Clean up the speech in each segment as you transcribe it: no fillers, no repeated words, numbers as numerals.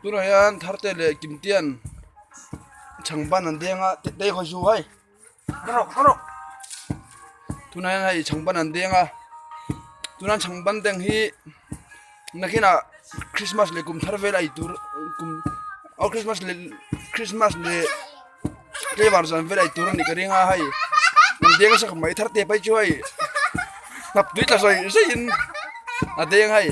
Tunah hian Tharte leh Kimtian chhangban an deng a tete khaw chu hei tunah hian hei chhangban an deng a tuna chhangban deng hi nakinah christmas leh kum thar vel a ei tur kum aw christmas leh christmas leh tlevar zan vel a ei tur a nih ka ring a hei an deng nasa khawp mai Tharte phei chu hei hnap tui tla zawih zawih in a deng hei.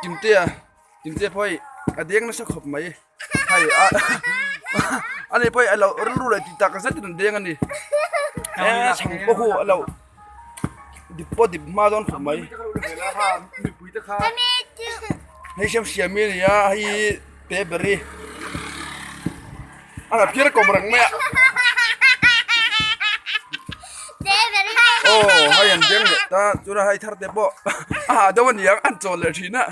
Kimtea Kimtea pawh hei a deng nasa khawp mai hei a ani pawh hi a lo rilru leh tih tak zetin an deng a ni he chhang pawh hu a lo dip pawh dip hma dawn khawp mai hei siam siam hi a ni a hei te ber hi a la phiar kawm reng mai a aw hei an deng leh ta chuna hei thar te pawh a hah deuh a niang an chawl leh thin a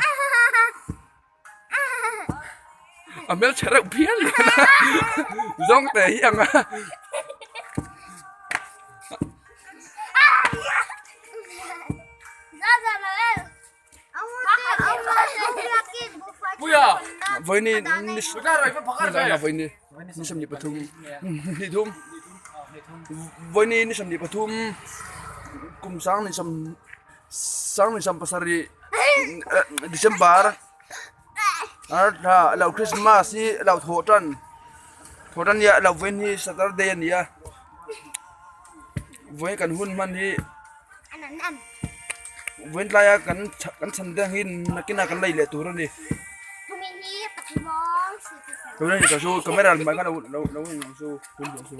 a hmelchhe reuh phian zawng te hi ang a. Vawiini ni 23 ni thum vawiini ni 23 kum sang ni sawm sang ni sawm pasarih December a lo Christmas hi a lo thawh tan thawh tan nia a lo vawiin hi Saturday a ni a vawiin kan hun hman hi. Vawiin tlaia kan kan chhan deuh hi nakinah kan lei leh tur a ni. Tuna hi ka chu camera hmai kha lo lo lo en ang chu hun ang chu.